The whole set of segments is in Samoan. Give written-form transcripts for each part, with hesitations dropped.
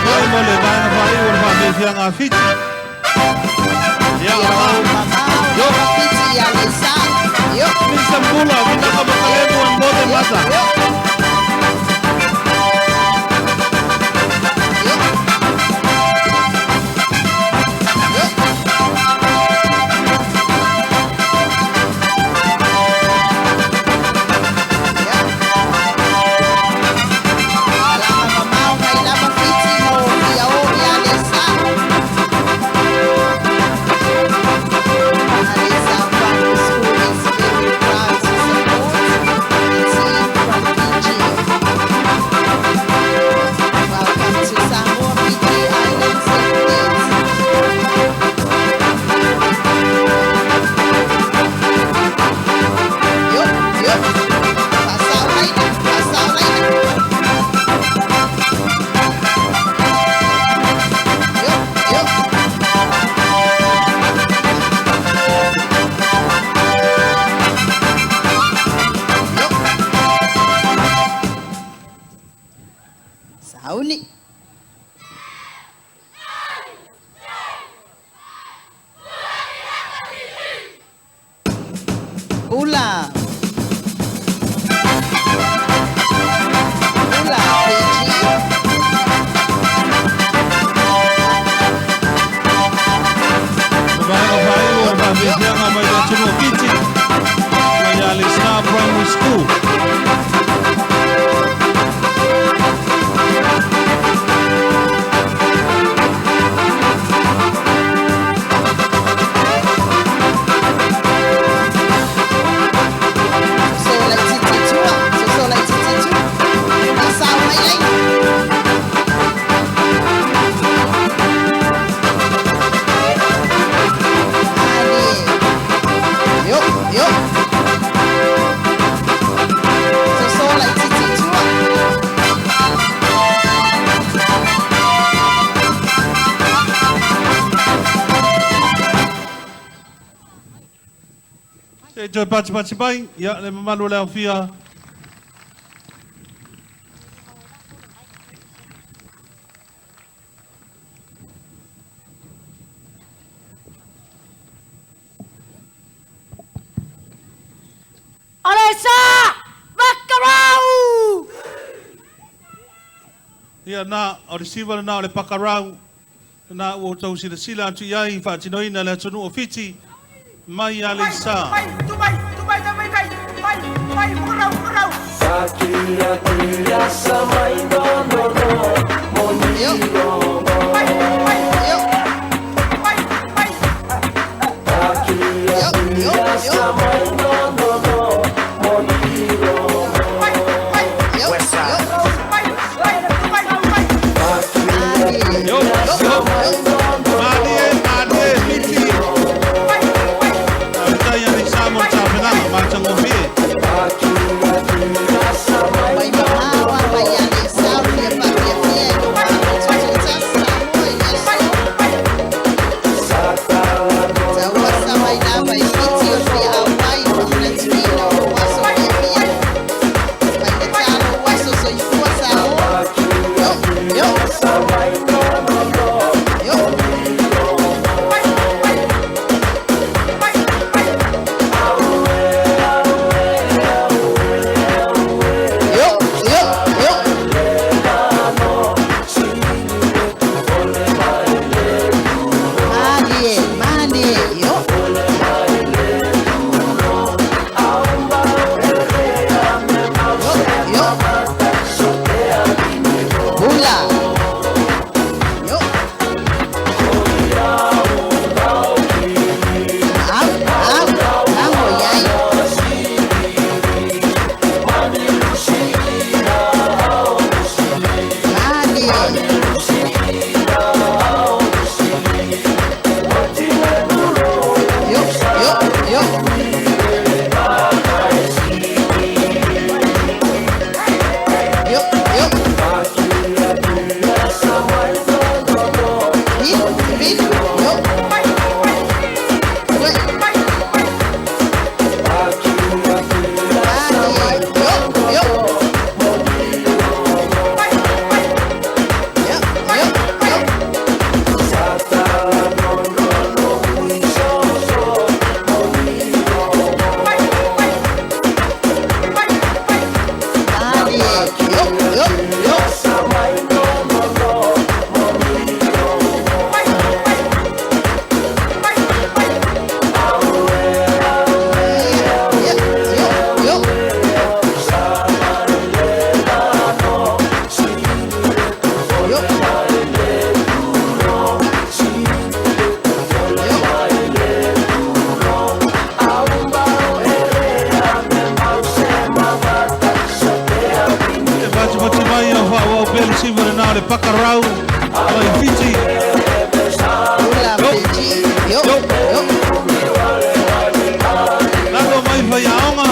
pati mai mo le vaega faaiu o le faafiafiaga a Fiti. Ia, Ia o o lena. mamao Yo. lava Fiti ia Aleisa. Yo, Mr. Bula, Vinaka Makalemu and Mode yo, Mata. yo, yo, yo. Ia. Alama mamao mai lava Fiti mo ia o ia Aleisa. Aleisa Primary School is very proud to support the team from Fiji. Welcome to Samoa, Fiji Islands and States. Yo, yo. Pasau laina, pasau laina. Yo, yo. Yo. Sauni. Pula. Pula, Fiji. Le vaega faaiu o le faafiafiaga mai le atunuu o Fiti mai ia Aleisa Primary School. So lai titi tua. So lai titi tua. Pasau mai laina. Ali. Yo, yo. So lai titi tua. Se i toe patipati mai, ia le mamalu o le aofia. Aleisa! Vakarau! Ia na, o le siva lena o le pakarau, na ua outou silasila atu i ai faatinoina le atunuu o Fiti mai ia Aleisa. Yo, yo, yo, yo, yo. Yo, yo. Ali. Yo, Yo, yo, yo. malie, malie, Fiti. Faafetai Aleisa mo le tapenaga matagofie. Mai mamao a mai Aleisa o fia faafiafia i lo matou Samoa i le aso. Taua sa mai lava i Fiti o le fia auai mo le manatuina o lou aso fiafia. Faigata lou aso soifua Samoa. Yo, yo, yo. pakarau mai Fiti. Ula Yo. Fiji. Yo. Yo. Yo. Lalo mai faiaoga.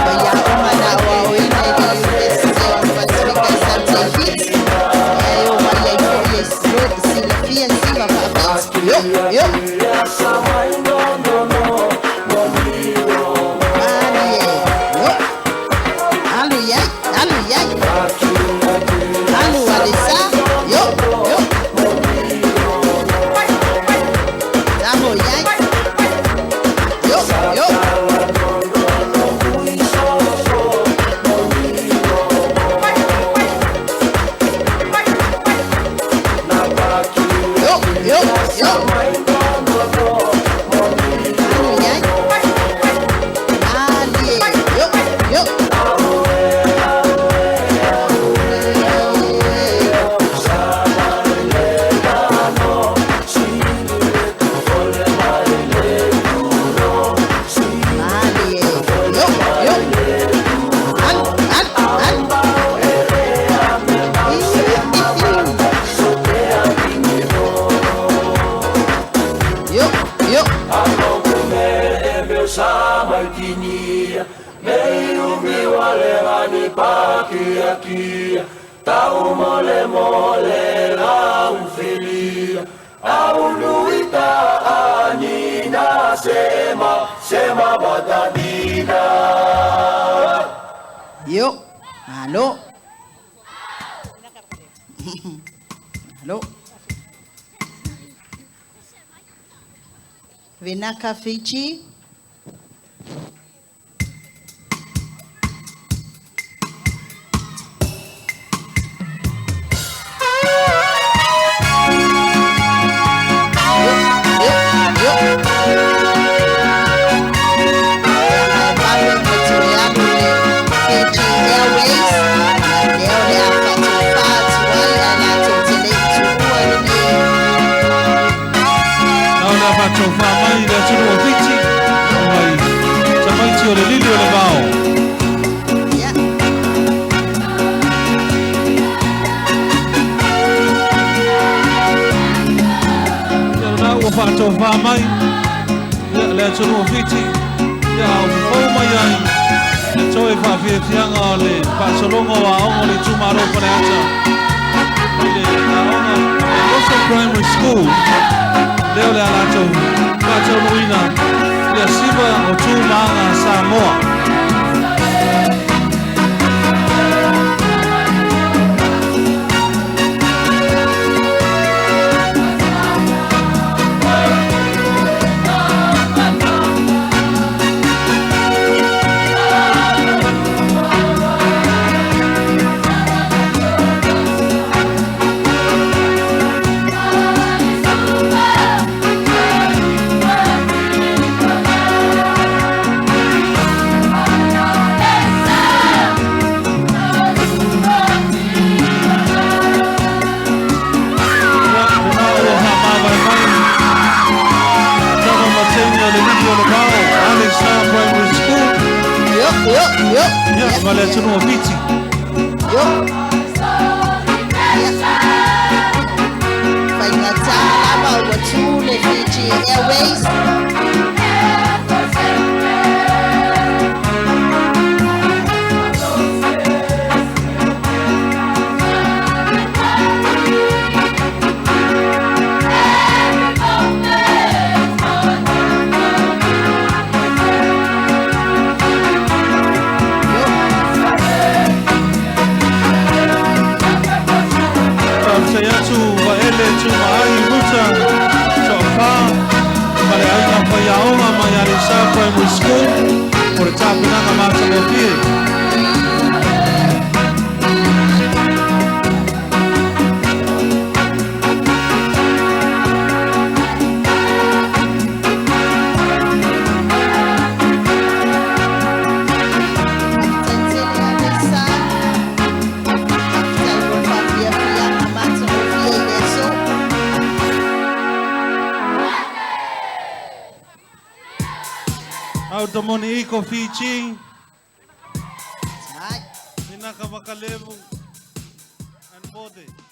Faiaoga na aoaoina i le Iunivesite o le Pasefika i Satiafiti. Ia e omai ai fo'i e silafia siva fa'afiti. Yo. Yo. Malie. Yo. Alu iai, alu iai. Alu alesa. Yo. Yo. Taho iai. Yo. Yo. Yo. Yo. Yo. Alu iai. Malie. Yo. Yo. Malie. Yo. Yo. Alu, alu, alu. Yo. Yo. Yo. Alo. Alo. Vinaka Fiji. Yo, yo, yo. Fiji Airways. Lea o le a fa'atofā atu ai ae latou te le'i tuua lenei. Na o le a fa'atofā mai le atunuu o Fiti mai tamaiti o le lili o le vao. Ia. Ia lena ua fa'atofā mai ia le atunuu o Fiti ia o fofou mai ai le toe fa'afiafiaga o le fa'asologa o aoga o le itumālo Faleata i le aoga Loso Primary School lea o le a latou fa'ataunu'uina ia siva o tu ma aga Samoa. Ia lena ua fa'amavae mai tama ma teine o le lili o le vao Aleisa Primary School. Yo, yo, yo. Ia ma le atunuu o Fiti. Yo. Ia. Faigata lava ua tū le Fiji Airways. Yo. Faafetai atu Vaele Tumaai Ruta To'afā ma le aiga faiaoga mai Aleisa Primary School mo le tapenaga matagofie. Faafetai tele Aleisa. Faafetai mo le faafiafiaga matagofie i le aso. Automoni Iko Fiji. Vinaka Vakalevu and Bode.